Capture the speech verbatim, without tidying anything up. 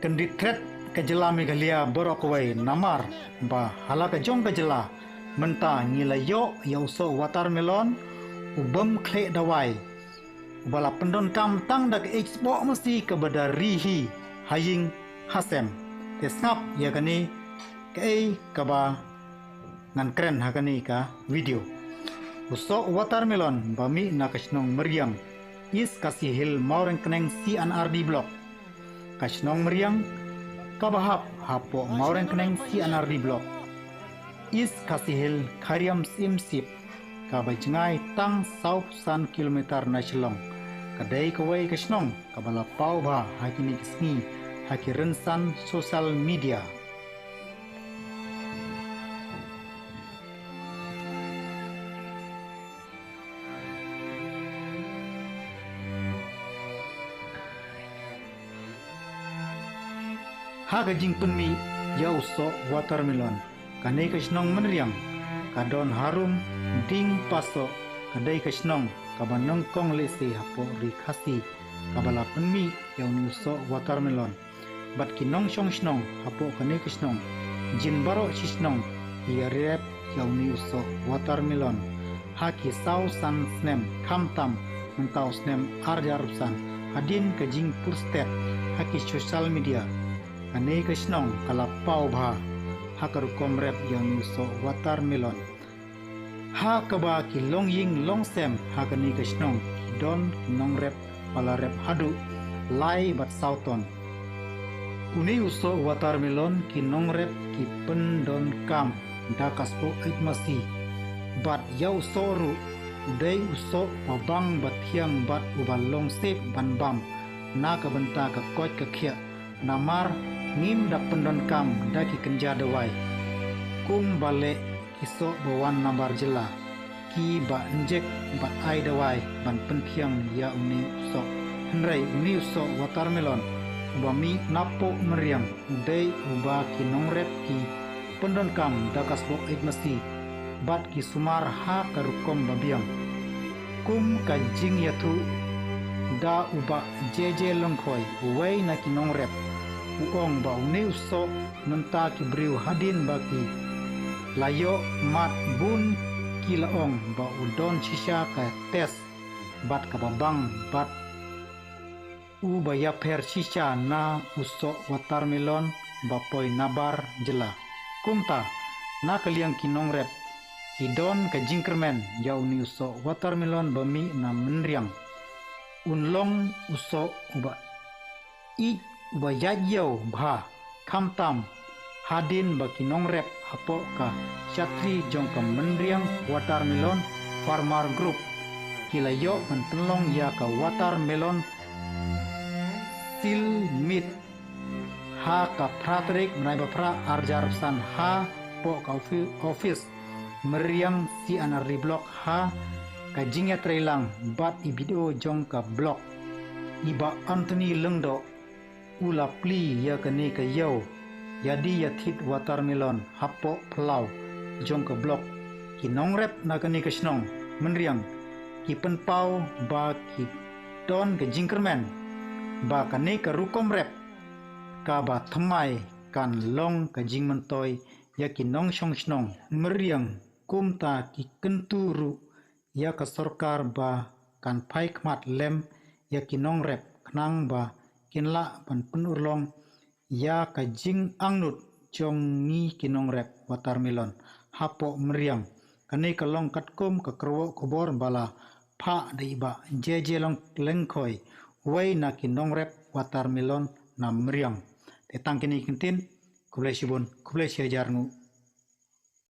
Kyndit thret ka jylla Meghalaya baroh kawei namar ba ha la ka jong ka jylla mynta ngi la ïoh ïa u soh watermelon u bym khleh dawai, uba la pyndonkam tang da ka ïeit sboh masi kaba da ri hi ha ïing ha sem. Te sngap ïa kane kaei kaba ngan kren ha kane ka video. U soh watermelon ba mih na ka shnong Meriang, East Khasi Hills, Mawryngkneng C and R D Block. Ka shnong Meriang kaba hap hapoh Mawryngkneng C and R D Block, East Khasi Hills, Khariam Syiemship, kaba jngai tang saw phew san kilometer na Shillong, ka dei kawei ka shnong kaba la paw bha ha kine ki sngi ha ki rynsan social media. Ha ka jingpynmih ïa u soh watermelon, kane ka shnong Meriang ka don harum dieng pasoh, ka dei ka shnong kaba nyngkong lehse hapoh Ri Khasi kaba la pynmih ïa une u soh watermelon. Bad ki nongshong shnong hapoh kane ka shnong, jin baroh shi shnong ki ïarep ïa une u soh watermelon ha ki saw san snem, khamtam mynta u snem ar hajar arphew san, hadien ka jingpur stet ha ki social media. Kane ka shnong ka la paw bha ha ka rukom rep ïa une u soh watermelon, ha kaba ki longïing longsem ha kane ka shnong ki don ki nongrep ba la rep haduh lai bad saw ton. Une u soh watermelon ki nongrep ki pyndonkam da ka sboh ïeit masi. Bad ïa u soh ruh u dei u soh ba bang ba thiang bad uba long sep ban bam na ka bynta ka koit ka khiah, namar ngim da pyndonkam da ki kynja dawai kum ba leh ki soh ba wan namar jylla, ki ba injek bad ai dawai ban pynthiang ïa une u soh. Hynrei une u soh watermelon uba mih napoh Meriang u dei uba ki nongrep ki pyndonkam da ka sboh ïeit masi bad ki sumar ha ka rukom ba biang. Kum ka jingïathuh da u Bah J J Lyngkhoi, uwei na ki nongrep, u ong ba une u soh mynta ki briew hadien ba ki la ïoh mad bun ki la ong ba u don shisha ka test bad kaba bang bad uba ïapher shisha na u soh watermelon ba poi nabar jylla. Kumta, na ka liang ki nongrep ki don ka jingkyrmen ïa une u soh watermelon ba mih na Meriang. Un long u soh uba ïeit uba ïaid ïew bha, khamtam hadien ba ki nongrep hapoh ka shatri jong ka Meriang Watermelon Farmer Group ki la ïoh ban pynlong ïa ka watermelon seal meat ha ka phra tarik bnai ba phra ar hajar arphew san hapoh ka ofi-, office Meriang C and R D Block ha ka jingïatreilang bad i B D O jong ka block, i Bah Anthony Lyngdoh, u la plie ïa kane ka ïew ïa die ïa thied watermelon hapoh phyllaw jong ka block. Ki nongrep na kane ka shnong Meriang ki pynpaw ba ki don ka jingkyrmen ba kane ka rukom rep kaba thymmai kan long ka jingmyntoi ïa ki nongshong shnong Meriang. Kumta ki kyntu ruh ïa ka sorkar ba kan phai khmat lem ïa ki nongrep khnang ba kin lah ban pynurlong ïa ka jingangnud jong ngi ki nongrep watermelon hapoh Meriang. Kane ka long katkum ka kyrwoh khubor ba la phah da i Bah J J Lyngkhoi, uwei na ki nongrep watermelon na Meriang. Te tang kine ki ktien, khublei shibun, khublei shihajar nguh.